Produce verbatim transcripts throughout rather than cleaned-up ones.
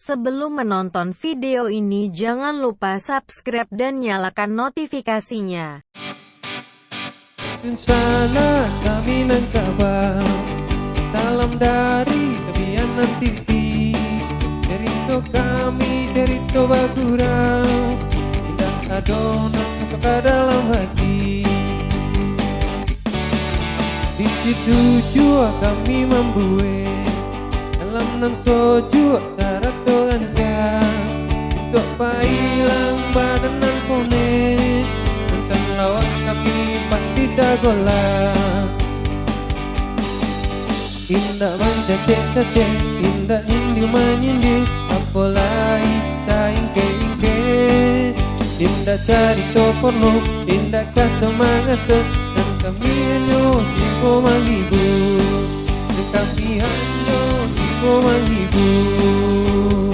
Sebelum menonton video ini, jangan lupa subscribe dan nyalakan notifikasinya. Salam kami nan kaba, salam dari Sabianan T V. Cerito kami, cerito bagurau, indak ado nan ka dalam hati. Di situ jua kami mambuek salam nan sojuak sarato rancak, untuak pailang badan nan konek, nonton lawak tapi pasti tagolak. Indak mancacek-cacek, indak nyindir-manyindir, apo lai taingkek-ingkek. Indak carito porno, indak kaso-mangaso, nan kami hanyo tibo manghibur, nan kami hanyo tibo manghibur.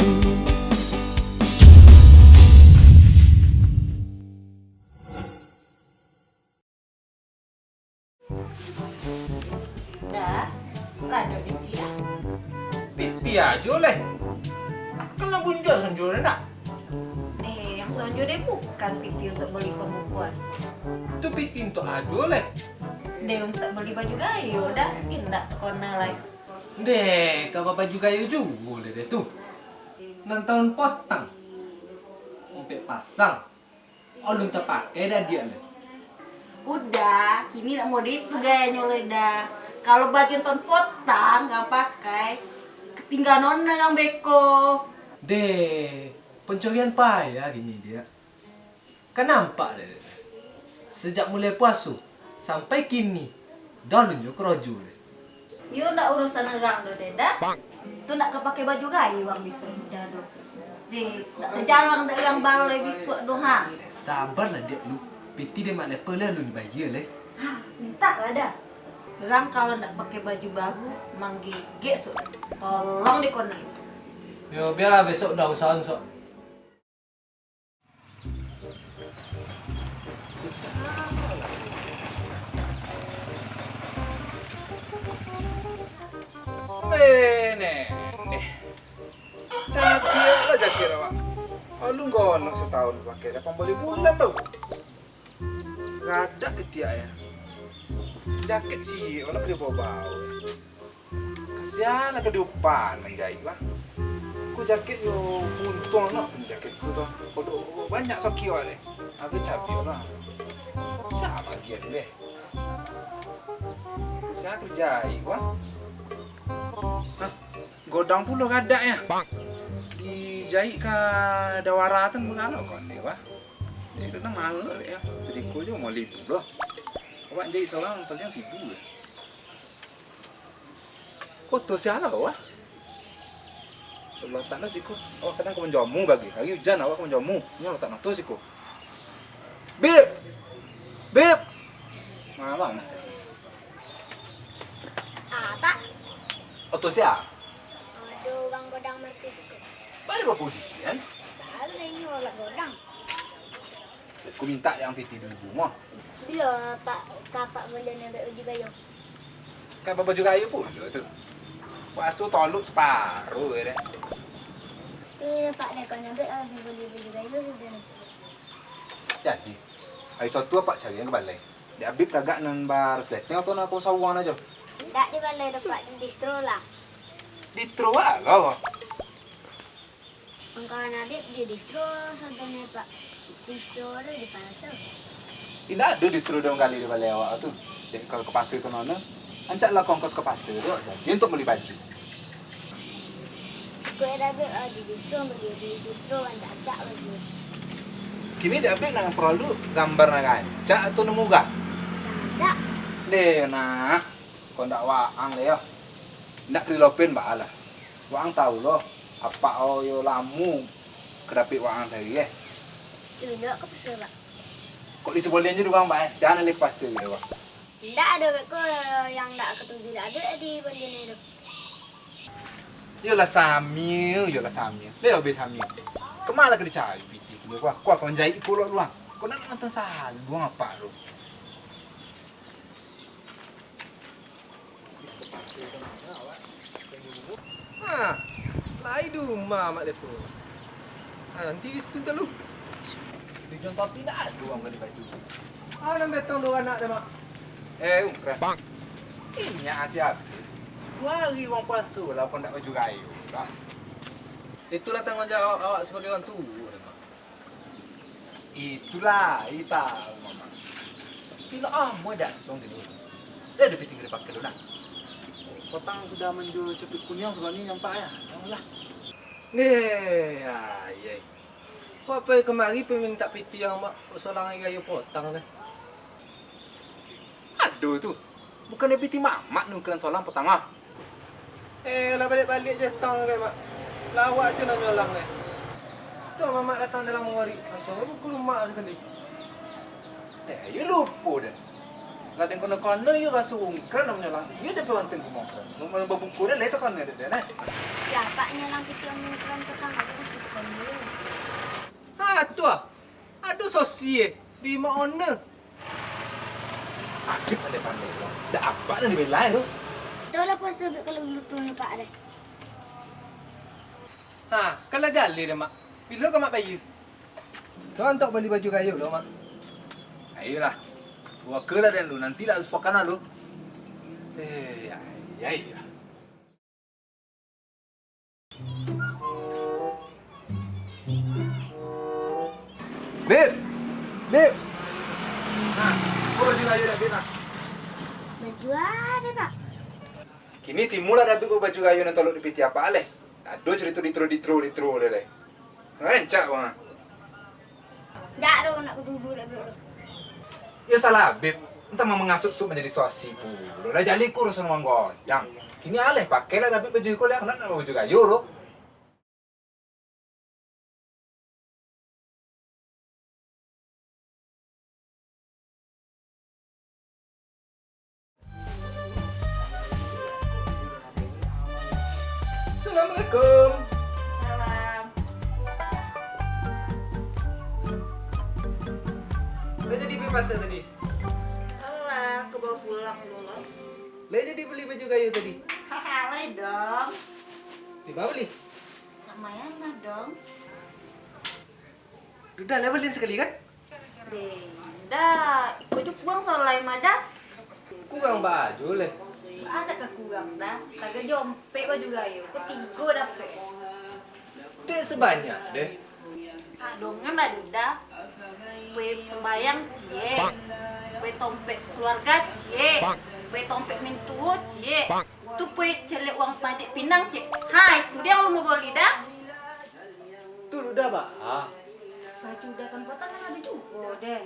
Dah, lah dek Piti ah. Piti ajo leh. Kan lah bunjuak sonjo deh, nak? Eh, yang sonjo deh bukan piti untuk beli pambukuan. Tu piti untuk ajo leh. Deh, untuk beli baju gayo dah, indak takona lai. Deh, ka babaju gayo juo deh, deh tu. Nan taun potang. Ompek pasang. Alun tapakai dah diak lai. Udah, kini dak model itu gayanyo lai dah. Kalau baju taun potang, urang pakai, katinggalan urang beko. Deh, pancarian payah kini diak. Kan nampak deh, sajak mulai puaso sampai kini, dah alun nyo karajo deh. Iyo, ndak urusan urang doh, deh, dah. Tu ndak ka pakai baju gayo urang bisuak dah doh. Deh, ndak tajalang dek urang balai bisuak doh, ha. Sabarlah, Diak, lu. Piti deh mak lepa lah, alun dibayia leh. Ha, mintak lah dah. Urang kalau ndak pakai baju baru, manggegek suak. Tolong dikona itu. Yo, bialah besok dah usahoan, sok. Weh, Nene. Cabiak lah jaket awak. Alun gonok sataun pakai, lapan baleh bulan baru. Radak katiak, yo. Jaket ciek, awak nak kena bawa-bawa. Kasian lah ka diupan manjaik, bah. Ko jaket yo buntuang nak pun jaket ko tu. Kodok banyak saki awak deh. Abih cabiak lah. Sia bagian deh. Sia kerjai, bah. Hah, godang pulo gadaknyo. Dijaik ka dawara kan murah lo kan deh, bah. Jadi kadang mahal lo deh, yo. Sadiko jo moli pulo. Awak jaik sorang paliang sibu deh. Koto sia lah, wah. Allah Ta'ala siko. Awak kadang ka manjamu bagi. Hari ujan awak ka manjamu. Nyo Allah Ta'ala tu siko. Bib! Bib! Malam. Apa? Oto sia? Ado urang godang markis ko. Pada bapujian? Tahu lah inyo lah godang. Ku mintak yang piti dulu, mo. Iyo, Pak, ka Pak Bondan yang baik uji bayo. Ka babaju rayo pulo tu. Puaso tolok saparo je deh. Tu, Pak, dek kau nyabik lah, beli baju rayo sudah ni. Jadi, hari Sabtu apak cari yang ka balai. Dek Abib tagak nan baresleting atau nan ka sawuang ajo? Indak di balai doh, Pak, di distro lah. Distro lah. Angkawan Adib di distro saganai, Pak. Distro tu di pasar. Indak ado distro dua kali di balai awak tu. Dek kalau ka pasar tu nono, ancak lah kongkos ka pasar tu, jadi untuk beli baju. Kok Adib, ah, di distro beli, di distro ancak-ancak baju. Kini Dek Abib nan paralu gambar nan rancak atau nan murah? Rancak. Deh, nak. Kok ndak waang lai yo. Ndak ka dilopen baa lah. Waang tau lo, apak o yo lamo ka dapek waang sari eh. Indak ka pasar, Pak. Kok di sabalian jo urang, Pak eh? Sia nan lai ka pasar yo, Pak. Indak ado beko yang ndak katuju dak ado di bandini tu. Yolah samia, yolah samia. Lai abih samia. Kama lah ka dicari piti tu, Pak. Kok ka manjaik pulo luang. Kok ndak nonton saluang apak tu. Ha, Ai di rumah, Mak, depo. Ah, nanti di situ talu. Tujuan tapi ndak ado urang ganti baju. Ah, nan betong dua anak deh, Mak. Eh, Ungkran. Inyak asia abih. Dua hari urang puaso lah, kok ndak baju rayo, Bang. Itulah tangguang jawab awak sabagai urang tuo, deh, Mak. Itulah, ita, Mamak. Pilo amuah dasuang gini. Dah ada piting dari pakai lu, nah. Potang sudah manjua capik kuniang sabananyo nampak, ya. Salah. Neh, ai, ai. Kok pai kamari pai mintak piti ang, Mak, solang ari rayo potang, nah. Ado tu. Bukan dari piti Mamak ni ukiran solang potang, ah. Eh, lah baliak-baliak je tang ke, Mak. Lawak je nan nyolang, eh. Tu Mamak datang dalam mangari, langsuang ke rumah sakali. Eh, iyo lupo den. Lah den kono-kono iyo raso Ungkran nan manyolang. Iyo den pawantun ka rumah Ungkran. Nan babuko den lai takana dek den, eh. Yo, Pak, nyolang piti Ungkran patang, Pak, untuak kono. Ah, tu ah. Ado sosie di mak owner. Abih pandai-pandai lo. Dak apak nan dibelai tu. Tu lah puaso Abih kalau bulutuang, Pak, deh. Ha, kalau jaleh deh, Mak. Bilo ka Mak bayia? Tu untuak bali baju rayo lo, Mak. Ayolah. Bukalah den lu, nanti lah harus pakanan lu. Eh, ai, ai, ai. Bib! Bib! Nah, ko baju rayo dek Bib, nah. Baju a deh, Pak? Kini timulah dek Bib baju rayo nan tolok di piti apak aleh. Ado carito ditro, ditro, ditro deh, leh. Rancak, wah. Dak doh, nak katuju dek Bib tu. Iyo salah Bib, antah mangasuik-suik manjadi so asi pulo. Lah jaleh ko raso nan godang. Kini aleh, pakailah dek Bib baju iko, leh, nak, nak baju rayo tu. Assalamualaikum. Salam. Lah jadi pai pasa tadi? Alah, ka bawa pulang dulu. Lah jadi bali baju rayo tadi? Haha, lai dong. Tibo bali? Lumayan lah dong. Dudah lah balian sakali kan? Deh, dah. Iko jo kurang salai mah dah. Kurang baju leh. Ado ka kurang dah. Taga jompek baju rayo. Ko tigo dapek. Dek sabanyak deh. Ah, dongan lah Dudah. Pai sumbayang ciek. Pai tompek kaluarga ciek. Pai tompek mintuo ciek. Tu pai caliak uang pajak pinang ciek. Ha, itu deh nan mau bali dah. Tu Dudah baa? Baju Dudah tahun potang kan ado juo deh.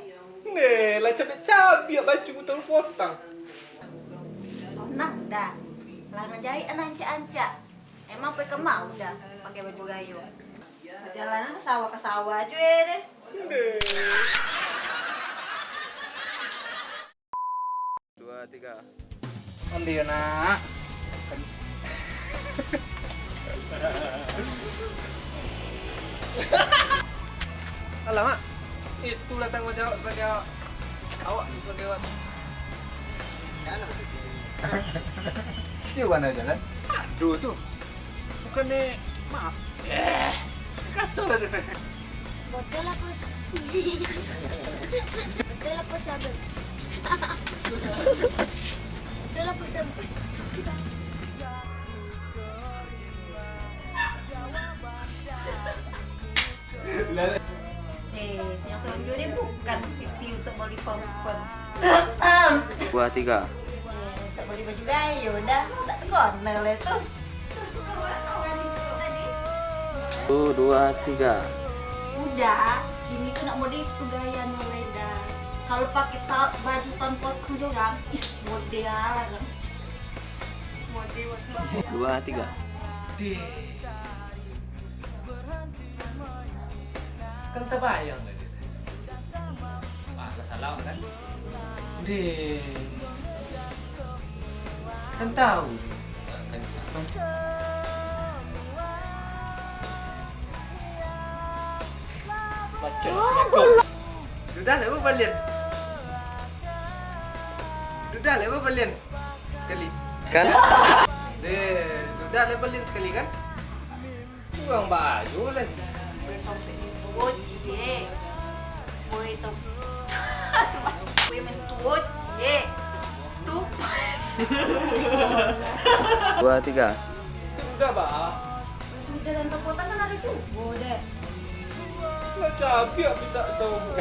Neh, lah cabiak-cabiak baju tahun potang. Onang dah. Lah manjaik nan ancak-ancak. Emang pai ka ma Dudah pakai baju rayo? Pajalanan ka sawah, ka sawah juo deh. Neh. Dua, tiga. Onde yo, Nak. Alamak, itulah tangguang jawab sabagai awak. Awak tu sabagai awak. Iyo, bana jalan. Aduh, tu. Bukannyo, maaf. Eh, kacau lah tu. Bodoh lah, Bos. Bodoh lah, Bos, Abang. Bodoh lah, Bos, Abang. Eh, yang selanjutnya bukan piti untuk beli popcorn. Dua, tiga. Eh, tak beli baju gayo dah, tak tergono lah tu. Satu, dua, tiga. Udah, kini tu nak mode tu gaya mulai dah. Kalau pakai ta-, baju tanpa tu juga, ih, mode lah kan. Mode, mode. Dua, tiga. Deh. Kan tabayang tadi. Ah, lah salah kan? Deh. Kan tahu. Kan salah. Baca lah, Assalamualaikum. Dudah lah, balian. Dudah lah, balian. Sakali. Kan? Deh, Dudah lah, balian sakali kan? Urang baju leh. Kue tompek mentuo, cie. Kue tompek. Kue mentuo, cie. Tu. Dua, tiga. Udah, Bah. Sudah dan perkotaan kan ada juga, deh. Lah cabiak bisa sombong.